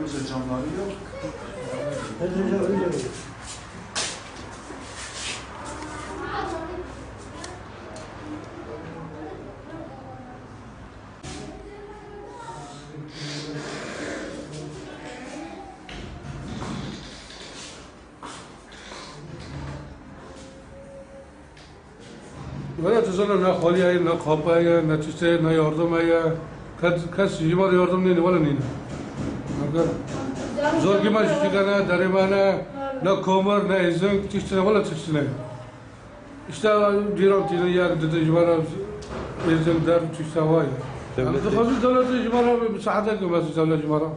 Camları yok. ولا تزال نه خالی نه خاپه نه چیزه نه yardım کس جیوار yardım نه ولا نه زور کی ما چیزی نه دری ما نه نه کمر نه izin چیزی نه ولا چیزی نه işte ciran tine yer dedi jimara izin der چیزی وای خود دولت جمارة مساعدة بس دولة جمارة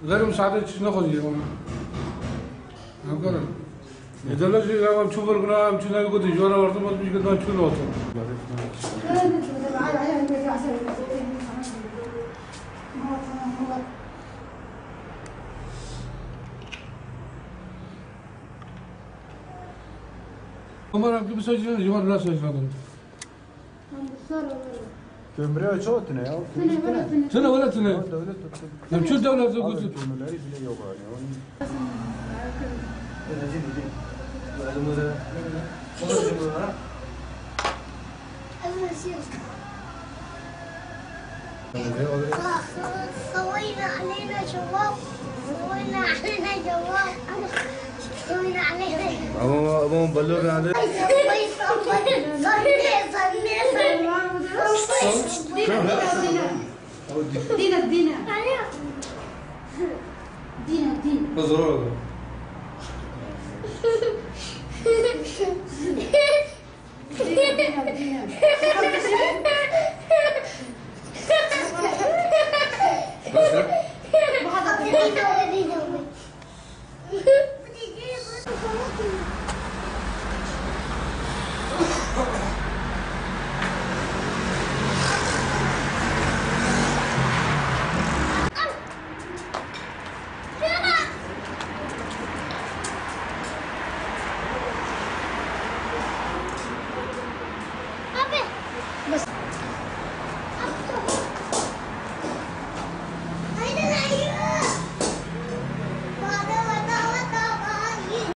غير مساعدة چیز نخواد جمارة الدولة عم تشوف القناة عم تشوف قد جمارة ورد ما تبيش قد ما تشوف الوطن. عمر عم بسجل جمارة لا سجل. Kömüre çok ne ya? سنة ولا سنة. Devlet لم شو الدولة قلت kömürleri bile yok yani. سوينا علينا جواب، سوينا علينا جواب، سوينا علينا. Ama balon عليه. دينا دينا دينا دينا. زرار. دينا دينا.